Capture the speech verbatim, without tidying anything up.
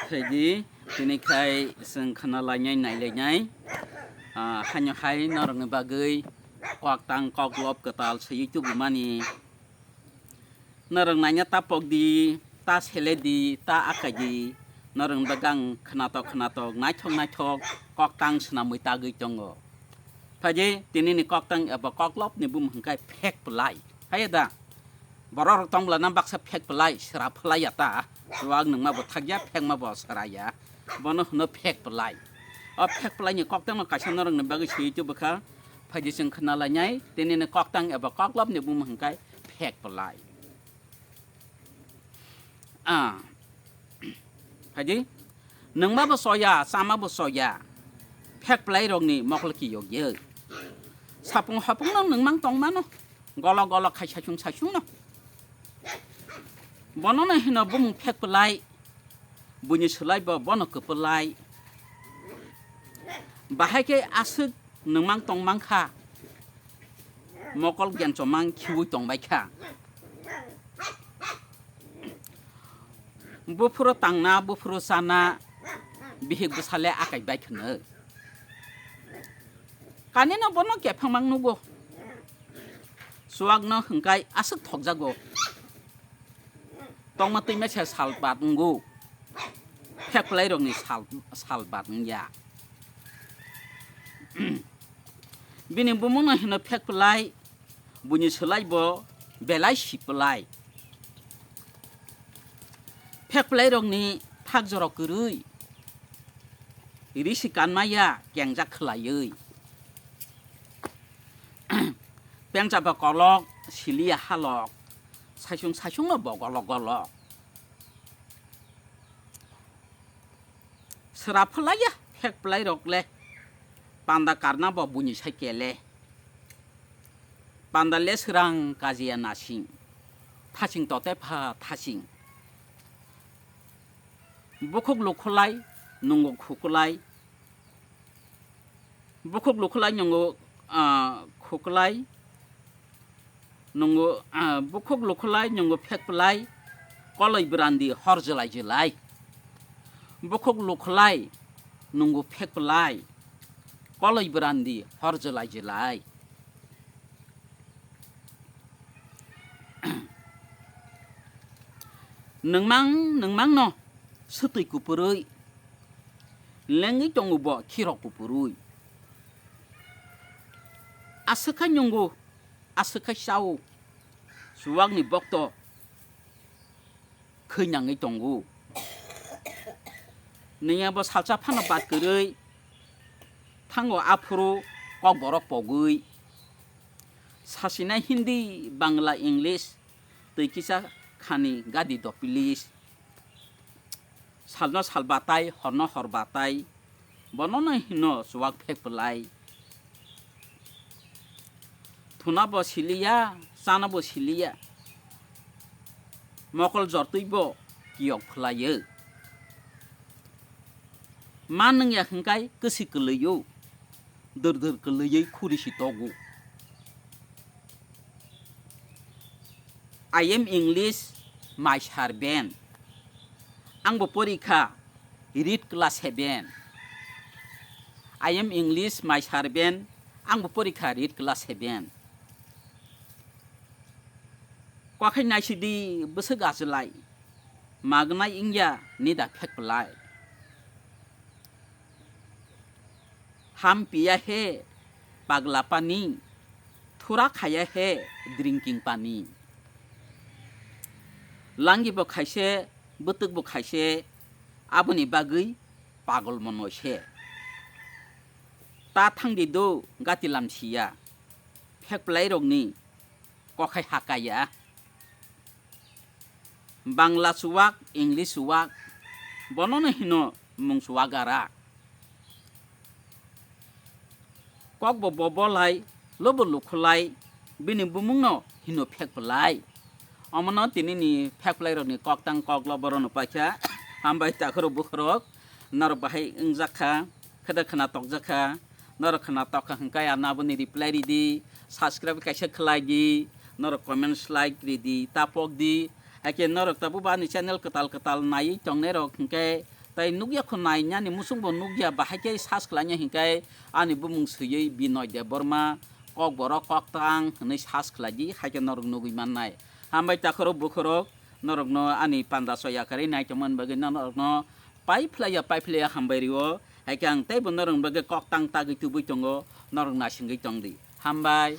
Khaidi, tini khai chwng khna lainai, nai lainai. Ah, haino hai norokni bagwi kok tang kok lop kwtal swiwi tubumani. Norok naina ta pok di, ta sele di, ta akai di. Norokni bagwi ang khnatok khnatok, naithok naithok kok tang swnamwi tagwi tongo. Phaidi, tinini kok tang eba kok lopni bumung hwnkhe phek pwlai. Haiya da? Borok rok tong bwlana baksa phek pwlai, sra phlai ya ta. Chuwak nwngma bo thakya, phekma bo sra ya. Bono hwno phek pwlai. O phek pwlaini koktangno kaisa norokni bagwi swiwi tubukha. Phaidi chwng khna lainai, tinini koktang eba koklopni bumung hwnkhe phek pwlai. Ah. Phaidi, nwngma bo soya, chama bo soya. Phek pwlairokni mokol kiyogya. Sapung hapungno nwngmang tongmano. Golok golok khai saichung saichungno. Bonono hino bumung phek pwlai. Buini swlai bo bono kwpwlai. Bahai khe aswk nwngmang tongmang kha. Mokol genchomang khiui tongbai kha. Buphuru tangna, buphuru chana, bihik bwsale akai bai khwno. Kanino bono kephangmang nugo. Chuwakno hwnkhe aswk thokjago. Tongma twima se sal bat wngo. Phek pwlairokni sal, sal bat wngya. Bini bumungno hino phek pwlai, buini swlai bo belai si pwlai. Phek pwlairokni thak jorok kwrwi, risi kanmaya kengjak khwlaiwi. Pengsa bo kolok, siliya halok, saichung saichungno bo golok golok. Sra phlaiya phek phlairok le, panda karna bo buini sai kele. Panda le srang kajiya nasing, thasing tote pha thasing. Bukhuk lukhlai, nungo khuklai. Bukhuk lukhlai nungo, ah, khuklai. Nungo, ah, bukhuk lukhlai nungo phek phlai. Koloi brandi hor jwlai jwlai. Bukhuk lukhlai nungo phek phlai. Koloi brandi hor jwlai jwlai. Nwngmang, nwngmangno swtwi kupurwi, lengwi tongo bo khirok kupurwi. Aswk khai nungo, aswk khai chao, chuwakni bokto khwi nangwi tongo. Nini abo salsa phano bat kwrwi thango aphuru kokborok pogwi. Sasinai Hindi, Bangla, English twi kisa khani gadi do please. Salno sal batai, horno hor batai, bonono hino chuwak phek phlai. Thuna bo siliya, chana bo siliya. Mokol jortwi bo kiyok phlaio. Ma nwngya hwnkhe kwswi kwlwio, dwr dwr kwlwiwi khuri si togo. I am English, my sir Ben. Ang bo porikha, read class seven. I am English, my sir Ben. Ang bo porikha, read class seven. Kokhai naisidi bwswk achulai, magnai wngya nida phek phlai. Ham piya he pagla pani, thura khaya he drinking pani. Langi bo khaise, bwtwk bo khaise, aboni bagwi pagol monoi se. Ta thangdi do gati lam siya, phek phlai rokni kokhai hakaya. Bangla chuwak, English chuwak, bonono hino mung chuwak gara. Kokbo bo bolai, lobo lukhulai, bini bumungno hino phek phlai. Omono tinini phek phlai rokni koktang koklo borokno paikha. Hambai takhorok bukhorok, norok bahai wngjakha, kheda khna tokjakha. Norok khna tokha hwnkhe ano aboni reply ridi, subscribe kaisa khlai di, norok comments like ridi, ta pok di. Hakhe norok tabuk bo ani channel kwtal kwtal naiwi tongnai rok hwnkhe Tai nukya khunai ani muchungbo nukya, bahai khe search khlaina hinkhai ani bumung swiwi Binoy Debbarma, Kokborok Koktang hwnwi search khlaidi, haikhe norok nugwi mannai. Hambai takhorok bukhorok, norokno ani panda soya karwi naitongmani bagwi norokno paiphlaiya paiphlaiya hambai rio. Haikhe ang teibo norokni bagwi koktang tagwi tubui tongo, norok naisingwi tongdi. Hambai.